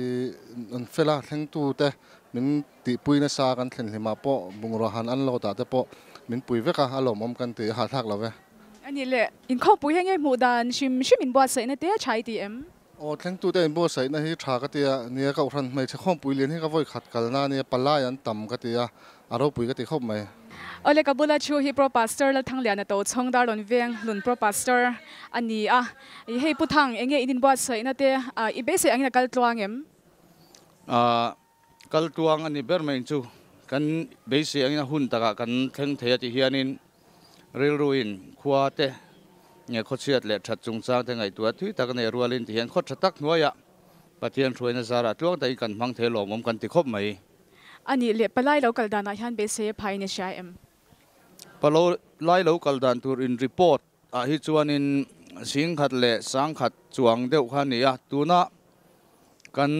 an fel a, thlengtute min tihpui nasa kan thlen hlimah pawh bungrua han an lo dah te pawh min pui vek a, a lawmawm kan ti, a hahthlak lo ve. A nih le, inkhawmpui hi nge hmuh dan hrim hrim inbuatsaihna te a tha i ti em? Aw, thlengtute inbuatsaihna hi tha ka ti a, nia ka uhran hmeichhe khawmpui lian hi ka vawi khat kalna a nia, palai an tam ka ti a, A ropui ka ti khawp mai. Awle ka bula thu hi Pro Pastor Lalthangliana to chhawng Darlawn Veng hlun Pro Pastor a ni a. I hei Pu Thang enge in inbuatsaihna te i beisei angin a kal tluang em? A kal tluang a ni ber mai chu kan beisei angin a hun takah kan thleng thei a ti hianin rilruin khua te nge khawchhiat leh that chungchang te ngaihtuah thui tak a nei rualin ti hian khaw tha tak hnuaiah Pathian hruaina zarah tluang takin kan hmang thei lawmawm kan ti khawp mai. A nih leh palai lo kal danah hian beisei a phai in i hria em? Palai lo kal dan tur in report ah hi chuanin singkhat leh sangkhat chuang deuh kha a ni a, tuna kan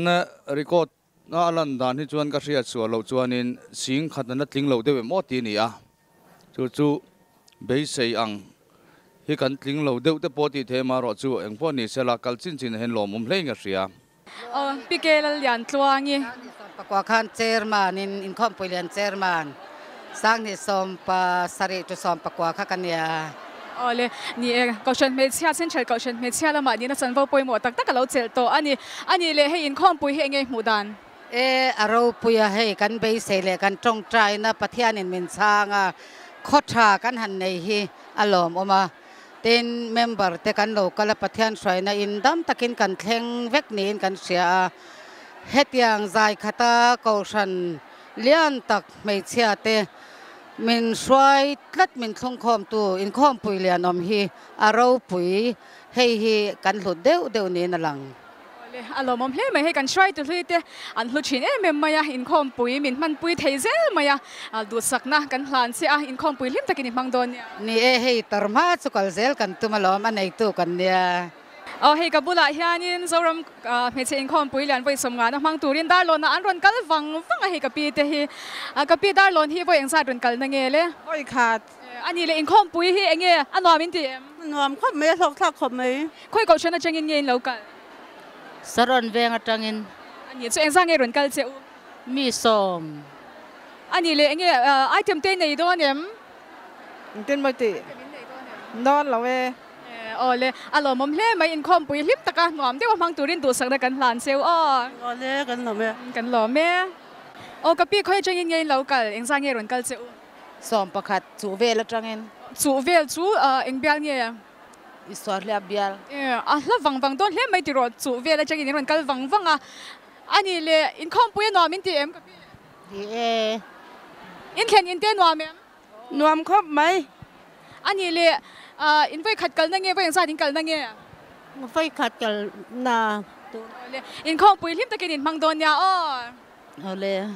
record na a lan dan hi chuan ka hriat suah loh chuanin singkhat an la tling lo deuh em aw tih a ni a, chu chu beisei ang hi kan tling lo deuh te pawh tih theih amaherawh chu engpawh ni sela kal chin chin ah hian lawmawm hle in ka hria. Aw Pi Ke Lalliantluangi. Pakua khan chairman in inkhawmpui lian chairman Sanghnih sawmpa sarih tu sawm pakua kha ka nia. Aw le, ni e, Kohhran hmeichhia, Central Kohhran hmeichhia lamah nihna chanvo pawimawh tak tak a lo chelh tawh a ni. A nih leh hei inkhawmpui hi eng nge hmuh dan? E, a ropui a, hei kan beisei leh kan tawngtaina Pathianin min chhang a, khaw tha kan han nei hi a lawmawm a. Tin, member te kan lo kal a, Pathian hruaina in dam takin kan thleng vek niin kan hria a. Hetiang zai khata Kohhran lian tak hmeichhia te min hruai tlat min thlungkhawmtu inkhawmpui lian awm hi a ropui, hei hi kan hlut deuh deuh niin a lang. Awle, a lawmawm hle mai. Hei kan hruaitu hlui te an hlu thin em em mai a, inkhawmpui min hmanpui thei zel mai a, duhsakna kan hlan che a, inkhawmpui hlim takin i hmang dawn nia. Ni e, hei tarhma chu kal zel kan tum alawm, a neitu kan nia. Aw, hei ka bulah hianin Zoram hmeichhe inkhawmpui lian vawi sawmngana hmang turin Darlawnah an rawn kal vang vang a, hei ka pi te hi. Ka pi Darlawn hi vawi engzat rawn kalna nge le? Vawi khat. A ni le, inkhawmpui hi enge a nuam in ti em? A nuam khawp mai, a hlawkthlak khawp mai. Khawi kohhran atangin nge in lo kal? Saron veng atangin. A ni, chu engzah nge rawn kal che u? Mi sawm. A ni le, enge item te nei dawn em? Engtin maw tih? Dawn lo e. Aw le, a lawmawm hle mai, inkhawmpui hlim taka nuam deuh a hmang turin duhsakna kan hlan cheu aw. Aw le, kan lawm e. Kan lawm e. Aw ka pi, khawi atangin nge in lo kal? Engzah nge rawn kal che u? 11 chuh vel atangin. Chuh vel chu eng bial nge? I suar hliap bial. A hla vang vang dawn hle mai tiraw chuh vel atangin in rawn kal vang vang a. A nih le, inkhawmpui a nuam in ti em ka pi? Ti e. In thlen in te nuam em? Nuam khawp mai. A nih le, in vawikhat kalna nge, vawi engzat in kalna nge? Vawikhat kalna. Awle, inkhawmpui hlim takin in hmang dawn nia aw. Awle.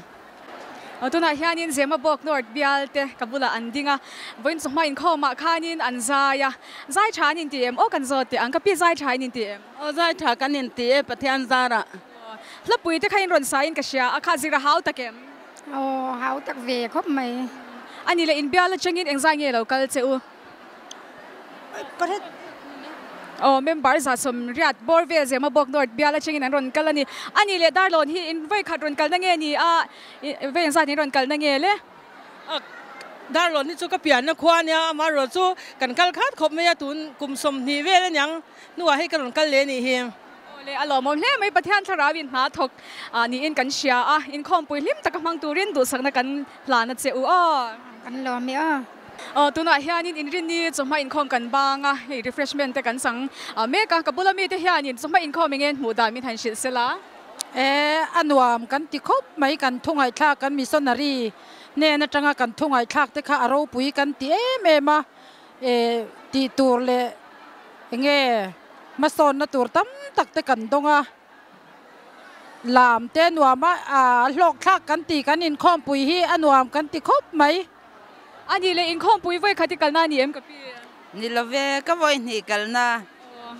Aw tunah hianin Zemabawk North bial te ka bulah an ding a, vawiin chawhma inkhawmah khanin an zai a, zai tha an inti em? Aw kan zawt teh ang, ka pi zai tha in inti em? Aw zai tha kan inti e Pathian zarah. Aw hlapui te kha in rawn sain ka hria a, kha zir a hau tak em? Aw hau tak ve khawp mai. A ni le inbial atangin engzai nge lo kal che u? Aw member 160 bawr vel Zema Bawk North bial atangin an rawn kal a ni. A ni leh Darlawn hi in vawi khat rawn kalna nge ni a, vawi engzat in rawn kalna nge le? Darlawn hi chu ka pianna khua a nia, amaherawh chu kan kal khat khawp mai a, tun kum 20 vel aniang hnuah hei ka rawn kal leh a nih hi. Aw le a lawmawm hle mai, Pathian thlarau in hna thawk niin kan hria a, inkhawmpui hlim taka hmang turin duhsakna kan hlan a che u aw. Kan lawm e aw. Aw tunah hianin inrinni chawhma inkhawm kan bang a, hei refreshment te kan chang mek a, ka bula mite hianin chawhma inkhawm enge hmuh dan min han hrilh sela. E a nuam kan ti khawp mai, kan thu ngaihthlak kan missionary hnen atanga kan thu ngaihthlak te kha a ropui kan ti em em a, e tih tur leh enge hmasawnna tur tam tak te kan dawng a. Lam te nuam a, a hlawk thlak kan ti, kan inkhawmpui hi a nuam kan ti khawp mai. A nih leh inkhawmpui vawi khat i kalna a ni em ka pi? Ni lo ve, ka vawi hnih kalna.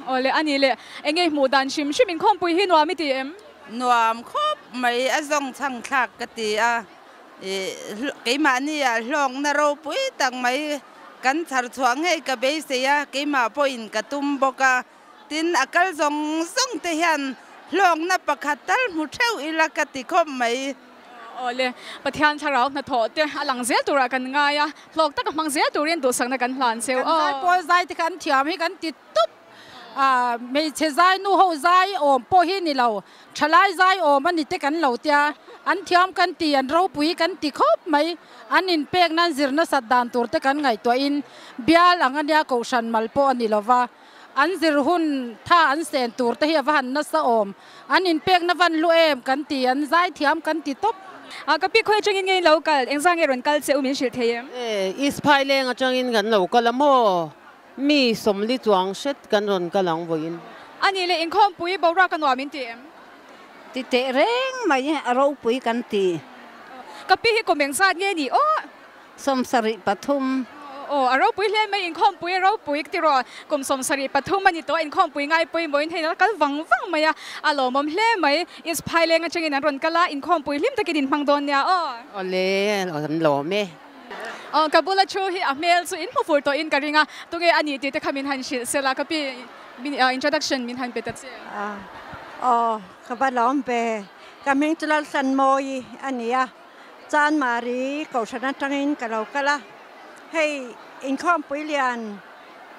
Aw le, a nih leh enge hmuh dan hrim hrim inkhawmpui hi nuam i ti em? Nuam khawp mai, a zawng chhang thlak ka ti a, keimahni ah hlawkna ropui tak mai kan chhar chhuah ngei ka beisei a, keimah pawhin ka tum bawk a. Tin, a kal zawng zawng te hian hlawkna pakhat tal hmu theuh ila ka ti khawp mai. Aw le, Pathian thlarau hnathawh te a lang zel turah kan ngai a, hlawk taka hmang zel turin duhsakna kan hlan cheu aw. Kan zai pawl zai te kha an thiam hi kan ti tup a, hmeichhe zai nu ho zai awm pawh hi ni lo, thalai zai awm a ni te kan lo tia, an thiam kan ti, an ropui kan ti khawp mai, an inpek nan zir nasat dan tur te kan ngaihtuahin bial ang a nia kohhran mal pawh a ni lova. An zir hun tha an sen tur te hi a va han nasa awm. An inpekna van hlu em kan ti, an zaithiam kan ti tawp. A ka pi khawi atangin nge in lo kal? Engzah nge rawn kal che u min hrilh thei em? E, East Phaileng atangin kan lo kal a maw? Mi 40 chuang hret kan rawn kal ang vawiin. A nih leh inkhawmpui boruak a nuam in ti em? Ti teh reng mai a ropui kan ti. Ka pi hi kum engzat nge ni aw? 73. Aw, a ropui hle mai, inkhawmpui a ropui ka ti rawh. Kum 73 a ni tawh a, inkhawmpui ngai pawimawhin hei a kal vang vang mai a, a lawmawm hle mai. East Phaileng atangin an rawn kal a, inkhawmpui hlim takin inhmang dawn nia aw. Awle, an lawm e. Aw, ka bula thu hi a hmel chu in hmu fur tawhin ka ring a, tunge a nih tih te kha min han hrilh sela, ka pi introduction min han pe ta che. Aw, ka va lawm ve. Ka hming chu Lalhlanmawi a ni a. Chanmari Kohhran atangin ka lo kal a, hei inkhawmpui lian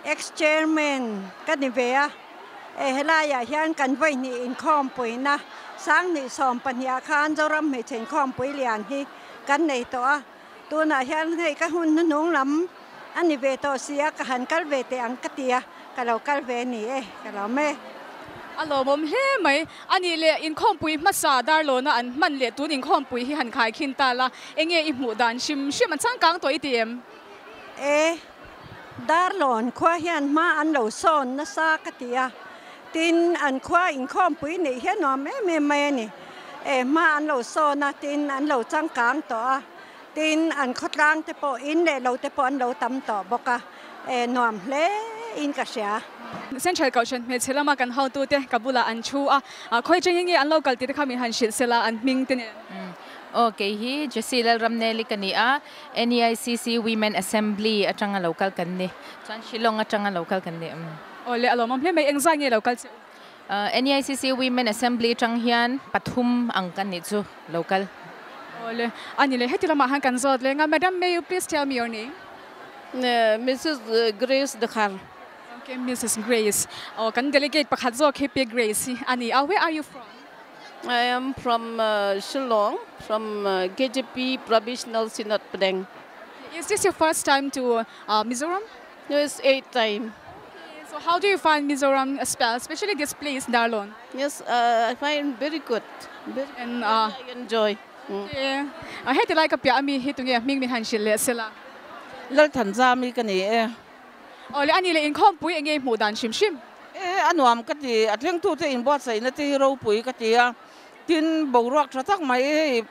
ex chairman ka ni ve a, e helaiah hian kan vawi hnih inkhawmpuina 2012 ah khan Zoram hmeichhe inkhawmpui lian hi kan nei tawh a, tunah hian hei ka hun hnuhnung lam a ni ve tawh si a, ka han kal ve teh ang ka ti a, ka lo kal ve a ni e, ka lawm e. A lawmawm hle mai. A nih leh inkhawmpui hmasa Darlawna an hman leh tun inkhawmpui hi han khai khin ta la, enge i hmuh dan hrim hrim an changkang tawh i ti em? E, Darlawn khua hian hma an lo sawn nasa ka ti a, tin an khua inkhawmpui neih hi a nuam em em mai a ni. E, hma an lo sawn a, tin an lo changkang tawh a. Tin, an khawtlang te pawh in leh lo te pawh an lo tam tawh bawk a, e nuam hle in ka hria. Central Kohhran hmeichhe lama kan hotute ka bulah an thu a, khawi chengin nge an lo kal tih te kha min han hrilh sela an hming te nen. Aw, kei hi Jessie Lalramneli ka ni a, NEICC Women Assembly atanga lo kal kan ni. Chuan Shillong atanga lo kal kan ni. Aw le, a lawmawm hle mai, engzah nge lo kal che u? NEICC Women Assembly atang hian pathum ang kan nih chu lo kal. Awle, a ni le, heti lamah han kan zawt leng a, Madam may you please tell me your name? Mrs Grace Dakhar. Ok, Mrs Grace. Aw, kan delegate pakhat zawk hi Pi Grace hi a ni a, where are you from? I am from Shillong, from KJP Provisional Synod Pdeng. Is this your first time to Mizoram? No, it's eighth time. Okay, so how do you find Mizoram, especially this place, Darlawn? Yes, I find very good. Very And, I enjoy. Okay. Heti lai ka piah ami hi tunge hming min han hrilh leh sela. Lalthanzami ka ni e. Awle, ani leh inkhawmpui enge hmuh dan hrim hrim? E, a nuam ka ti, a thlengtute inbuatsaihna te hi ropui ka ti a, tin boruak tha tak mai hei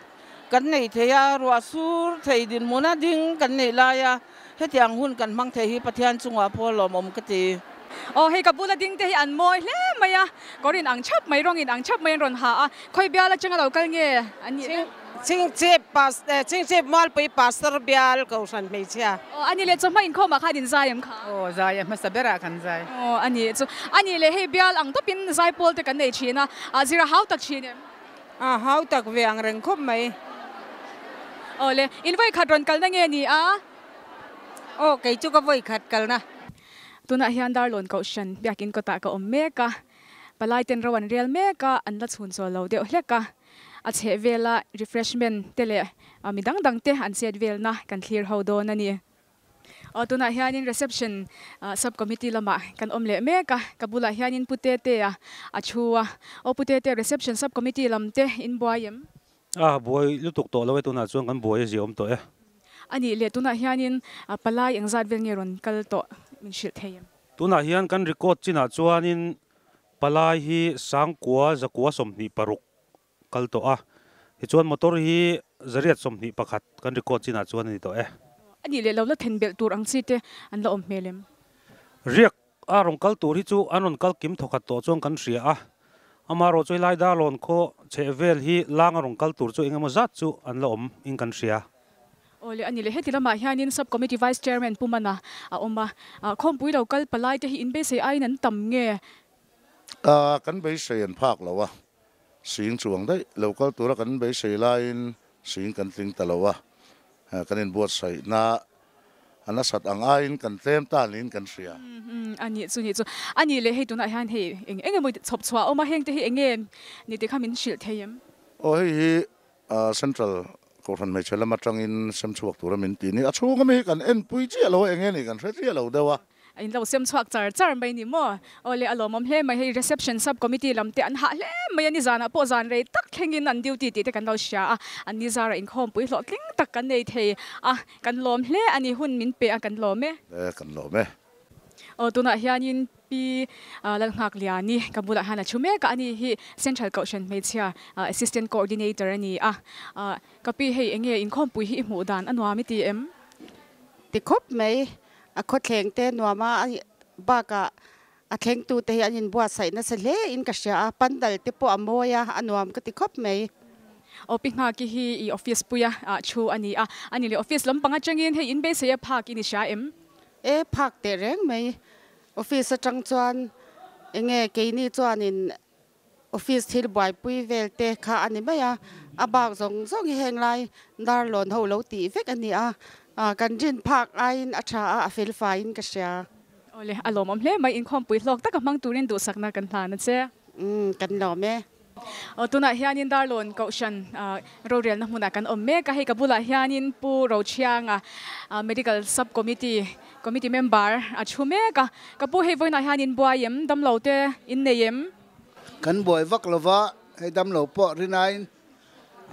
kan nei thei a, ruah sur thei dinhmuna ding kan neih laia hetiang hun kan hmang thei hi Pathian chungah pawh lawmawm ka ti. Aw hei ka bula ding te hi an mawi hle mai a, kawr in ang chhap mai, rawng in ang chhap mai an rawn ha a, khawi bial atanga lo kal nge an nih le? Chingchip Pastor, Chingchip Mualpui Pastor bial Kohhran hmeichhia. Aw a ni le, chawhma inkhawmah khan in zai em kha? Aw zai a hmasa berah kan zai. Aw a ni chu, a ni le hei bial ang tawpin zai pawl te kan nei thin a, a zir a hau tak thin em? A hau tak ve ang reng khawp mai. Aw le, in vawikhat rawn kalna nge ni a? Aw kei chu ka vawikhat kalna. Tunah hian Darlawn Kohhran biakin kawtah ka awm mek a, palai ten ro an rel mek a, an la chhun chawl lo deuh hlek a. A chheh vela refreshment te leh mi dang dang te an chet velna kan thlir ho dawn a ni. Aw tunah hianin reception sub committee lamah kan awm leh mek a, ka bulah hianin Pu Tetea a thu a. Aw Pu Tete reception sub committee lam te in buai em? A buai lutuk tawh lo e tunah chuan kan buai a zia awm tawh e. A nih leh tunah hianin palai engzat vel nge rawn kal tawh min hrilh thei em? Tunah hian kan record chinah chuanin palai hi sangkua zakua 26 kal tawh a, tichuan motor hi zariat 21 kan record chinah chuan a ni tawh e. A nih leh lo la then belh tur ang chi te an la awm hmel em? Riak a rawn kal tur hi chu an rawn kal kim thawkhat tawh chuan kan hria a, amaherawh chu helai Darlawn khaw chheh vel hi lang a rawn kal tur chu eng emaw zat chu an la awm in kan hria. Aw le, a ni le, heti lamah hianin Sub Committee Vice Chairman Pu Mana a awm a, khawmpui lo kal palai te hi in beisei aiin an tam nge? Kan beisei an phak lo a, sing chuang daih lo kal tura kan beisei laiin sing kan tling ta lo a, kan inbuatsaihna a nasat ang aiin kan tlem ta niin kan hria. A nih chu nih chu. A nih leh hei tunah hian hei eng eng emaw chhawp chhuah a awm a, heng te hi eng nge ni tih kha min hrilh thei em? Aw hei hi Central Kohhran hmeichhe lam atangin sem chhuak tura min ti ni. A chhung ami hi kan enpui chiah lo a, eng nge ni kan hre chiah lo deuh a. A in lo sem chhuak char char mai ni maw? Aw le, a lawmawm hle mai. Hei reception sub committee lam te an hah hle mai a, nizanah pawh zan rei tak thlengin an duty tih te kan lo hria a, an ni zarah inkhawmpui hlawhtling tak kan nei thei a, kan lawm hle a ni, hun min pe a kan lawm e. Le, kan lawm e. Aw, tunah hianin Pi Lalnghakliani ka bulah hian a thu mek a, ani hi Central Kohhran hmeichhia Assistant Coordinator a ni a. Ka pi hei enge inkhawmpui hi i hmuh dan a nuam i ti em? Ti khawp mai. A khawthleng te nuam a, bakah a thlengtu te hi an inbuatsaih nasa hle in ka hria a, pandal te pawh a mawi a, a nuam ka ti khawp mai. Aw Pi Nghaki hi i office puia thu a ni a, a ni leh office lampang atangin hei in beisei a phak i ni hria em? E phak teh reng mai, office atang chuan enge keini chuanin Office thil buaipui vel te kha a ni mai a, a bak zawng zawng hi heng lai Darlawn ho lo tih vek a ni a, kan rin phak aiin a tha a, a fel faiin ka hria. Awle, a lawmawm hle mai, inkhawmpui hlawk taka hmang turin duhsakna kan hlan a che. Umm, kan lawm e. Aw, tunah hianin Darlawn Kohhran rorelna hmunah kan awm mek a, hei ka bulah hianin Pu Rochhianga Medical Sub Committee Committee member a thu mek a, ka pu hei vawiinah hian in buai em? Damlo te in nei em? Kan buai vak lo va, hei damlo pawh rinain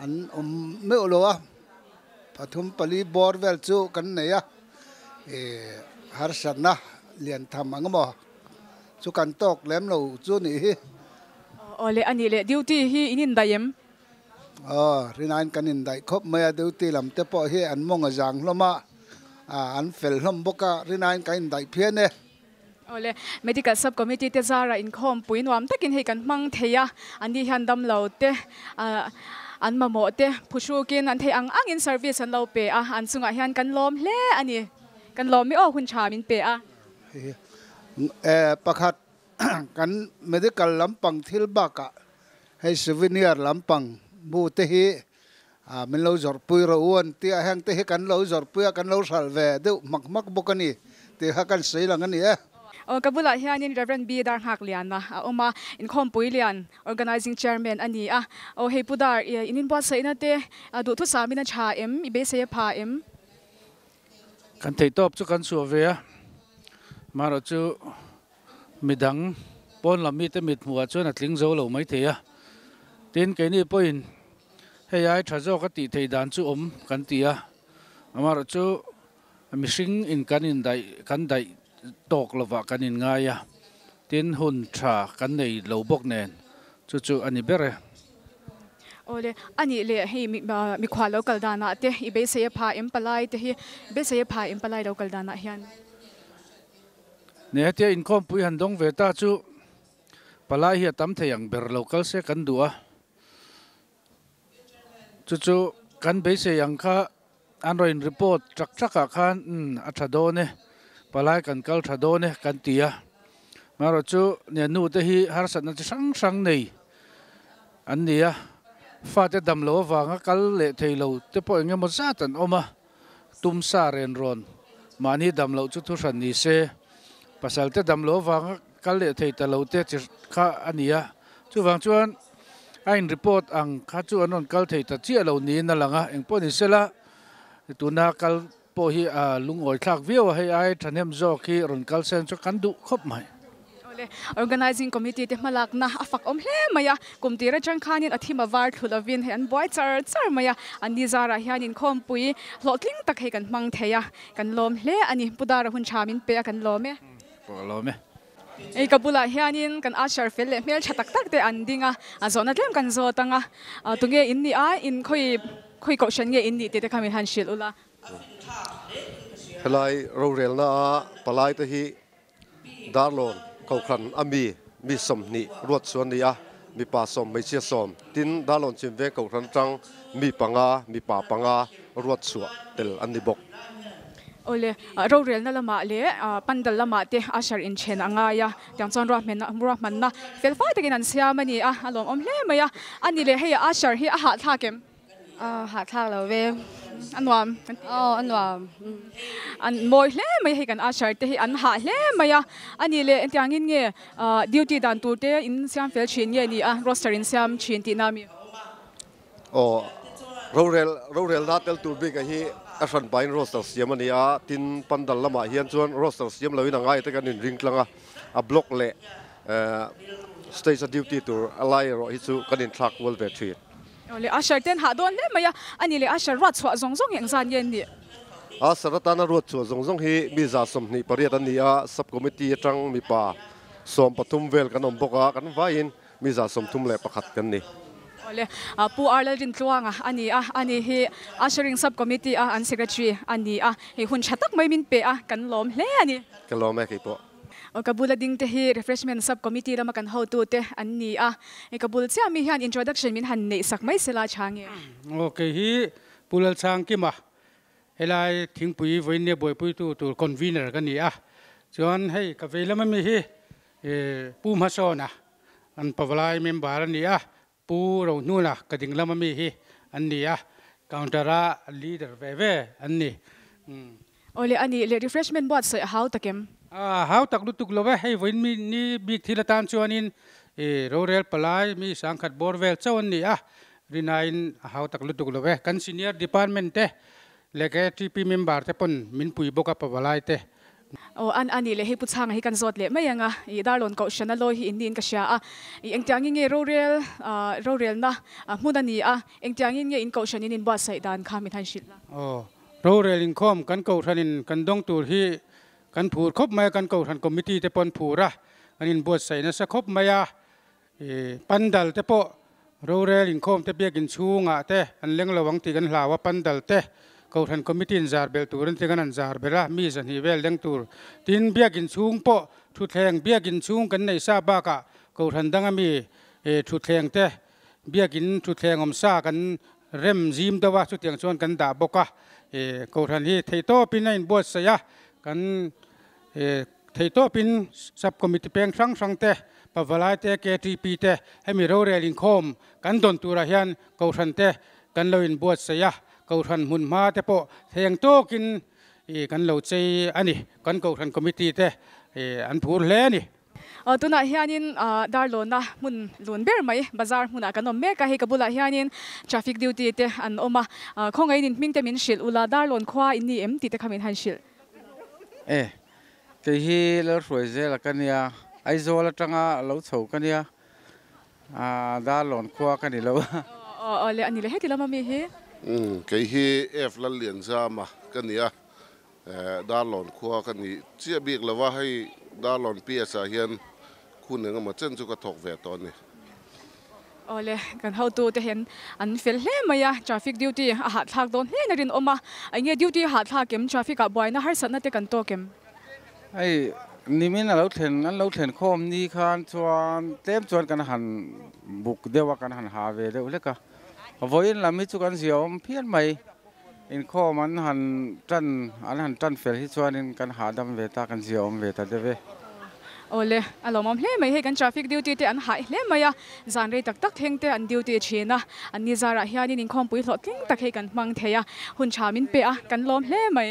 an awm meuh lo a, pathum pali bawr vel chu kan nei a, ih harsatna lian tham ang emaw chu kan tawk lem lo chu nih hi. Aw le a nih leh duty hi in indaih em? Aw, rinain kan indaih khawp mai a, duty lam te pawh hi an mawng a zang hlawm a, an fel hlawm bawk a, rinain kan indaih phian e. Aw le, Medical Sub Committee te zara inkhawmpui nuam takin hei kan hmang thei a, an ni hian damlo te, an mamawh te phuhrukin an theih ang angin service an lo pe a, an chungah hian kan lawm hle a ni. Kan lawm i aw hun tha min pe a. Pakhat kan medical lampang thil bakah hei souvenir lampang bu te hi min lo zawrhpui rawh u an ti a, heng te hi kan lo zawrhpui a, kan lo hralh ve deuh hmak hmak bawk a ni tih kha kan sawi lang a ni e. Aw, ka bulah hianin Rev. B. Darnghakliana a awm a, Inkhawmpui Lian Organizing Chairman a ni a. Aw, hei Pu Dar, in inbuatsaihna te duhthusamin a tha em? I beisei a pha em? Kan theihtawp chu kan chhuah ve a, marawh chu midang pawn lam mite mit hmuhah chuan a tling zo lo mai thei a. Tin, keini pawhin hei ai tha zawk a tih theih dan chu awm kan ti a, amaherawh chu mihring in kan indaih kan daih tawk lovah kan inngai a. Tin, hun tha kan nei lo bawk nen chu chu a ni ber e. Awle, a nih leh hei mikhual lo kal danah te i beisei a pha em palai te hi beisei a pha em palai lo kal danah hian? Ni hetia inkhawmpui han dawng ve ta chu palai hi a tam thei ang ber lo kal se kan duh a. Chu chu kan beisei ang kha an rawn in report tak tak ah khan umm a tha dawn e, palai kan kal tha dawn e kan ti a. Amaherawh chu nia nu te hi harsatna chi hrang hrang nei an ni a, fate dam lo avanga kal leh thei lo te pawh eng emaw zat an awm a, tum sa ren rawn mahni dam loh chu thuhran ni se, pasal te dam lo avanga Kal leh thei ta lo te chi kha a ni a, chuvang chuan a in report ang kha chu an rawn kal thei ta chiah lo niin a lang a, engpawh ni sela tuna kal pawh hi a lungawi thlak viau a, hei ai thahnem zawk hi rawn kal sen chu kan duh khawp mai. Awle, Organizing Committee te hmalakna a fak awm hle mai a, kum tir atang khanin a thim a var thlu lovin hei an buai char char mai a, an ni zarah hian inkhawmpui hlawhtling tak hei kan hmang thei a, kan lawm hle a ni. Pu Dara hun tha min pe a kan lawm e. Pawh a lawm e. Hei ka bulah hianin kan usher fel leh hmel tha tak tak te an ding a, a zawhna tlem kan zawt ang a, tunge in nih a, in khawi khawi kohhran nge in nih tih te kha min han hrilh ula. Helai rorelna a palai te hi Darlawn Kohhran a mi mi 20 ruat chu an ni a, mipa 10 hmeichhia 10, tin Darlawn Chimveng Kohhran atang mi panga mipa panga ruat chhuah tel an ni bawk. Awle, rorelna lamah leh pandal lamah te usher inthen a ngai a, tiang chuan ruahmanna fel fai takin an siam a ni a, a lawmawm hle mai a. A ni leh hei usher hi a hahthlak em? Hahthlak lo ve. A nuam. Aw, a nuam. An mawi hle mai hei kan usher te hi an hah hle mai a. A ni leh engtiangin nge duty dan tur te in siam fel thin nge ni a, roster in siam thin tihna a mi? Aw, rorel rorelna tel tur bik a hi a hran pahin roster siam a ni a, tin pandal lamah hian chuan roster siam loin a ngai te kan inring tlang a, a block leh stage a duty tur a lai erawh hi chu kan inthlak kual ve thin. Aw le, Usher ten hah dawn hle mai a, a ni le Usher ruat chhuah zawng zawng hi engzat nge an nih? Usher atana ruat chhuah zawng zawng hi mi 28 an ni a, sub committee atang mipa 13 vel kan awm bawk a, kan vaiin Mi 31 kan ni. Awle, Pu R Lalrintluanga a ni a, ani hi Ushering Sub Committee a an Secretary a ni a, hei hun tha tak mai min pe a, kan lawm hle a ni. Ka lawm e keipawh. Aw, ka bula ding te hi Refreshment Sub Committee lama kan hotute an ni a, hei ka bul chiah mi hian introduction min han neih sak mai sela tha nge. Aw, kei hi Pu Lalchangkima, helai thingpui vawiinnia buaipuitu tur convener ka ni a, chuan hei ka vei lama mi hi Pu Hmasawna an pavalai member a ni a, Pu Rohnuna ka ding lama mi hi an ni a, counter a leader ve ve an ni. Awle a nih leh refreshment buatsaih a hau tak em? A hau tak lutuk lo e, hei vawiin mi ni bik thil atan chuanin rorel palai mi sangkhat bawr vel chauh an ni a, rinaiin a hau tak lutuk lo e. Kan senior department te leh KTP member te pawn min pui bawk a pavalai te. Aw an a nih leh hei Pu Chhanga hi kan zawt leh mai ang a, i Darlawn Kohhran a lawi hi in niin ka hria a, i engtiangin nge rorel rorelna hmun a ni a, engtiangin nge in Kohhran in inbuatsaih dan kha min han hrilh la. Aw rorel inkhawm kan Kohhranin kan dawng tur hi kan phur khawp mai a, kan Kohhran Committee te pawh an phur a, kan inbuatsaih nasa khawp mai a, i pandal te pawh rorel inkhawm te biakin chhungah te an leng lo ang tih kan hlau a, pandal te Kohhran Committee in zar belh tur an ti kan an zar belh a, mi 200 vel leng tur. Tin, biakin chhung pawh thutthleng biakin chhung kan neih sa bakah Kohhran danga mi thutthleng te biakin thutthleng awm sa kan rem zim deuh a, chutiang chuan kan dah bawk a. Kohhran hi theihtawpin a inbuatsaih a, kan Theihtawpin Sub Committee peng hrang hrang te, Pavalai te, KTP te, hemi rorel inkhawm kan dawn turah hian Kohhran te kan lo inbuatsaih a, Kohhran hmun hma te pawh theng tawkin kan lo chei a ni. Kan Kohhran Committee te an phur hle a ni. Tunah hianin Darlawna hmun lun ber mai bazar hmunah kan awm mek a, hei ka bulah hianin traffic duty te an awm a, khawngaihin in hming te min hrilh ula, Darlawn khua in ni em tih te kha min han hrilh. E, kei hi Lalhruai zela ka nia, Aizawl atanga lo chho ka nia, Darlawn khua ka ni lo. Aw aw le a ni le heti lama mi hi. Umm kei hi F Lallianzama ka nia, Darlawn khua ka ni chiah bik lo va, hei Darlawn PS ah hian. Hun engemaw chen chu ka thawk ve tawh a ni. Awle, kan hotu te hian an fel hle mai a, traffic duty a hahthlak dawn hle na rinawm a, enge duty a hahthlak em, traffic ah buaina harsatna te kan tawk em? Hei, nimin a lo thlen, an lo thlen khawm ni khan chuan tlem chuan kan han buk deuh a, kan han ha ve deuh hlek a, vawiin lam hi chu kan ziaawm phian mai, inkhawm an han tan, an han tan fel hi chuanin kan hahdam ve ta, kan ziaawm ve ta deuh e. Awle, a lawmawm hle mai, hei kan traffic duty te an haih hle mai a, zan rei tak tak thleng te an duty thin a, an ni zarah hianin inkhawmpui hlawhtling tak hei kan hmang thei a, hun tha min pe a, kan lawm hle mai.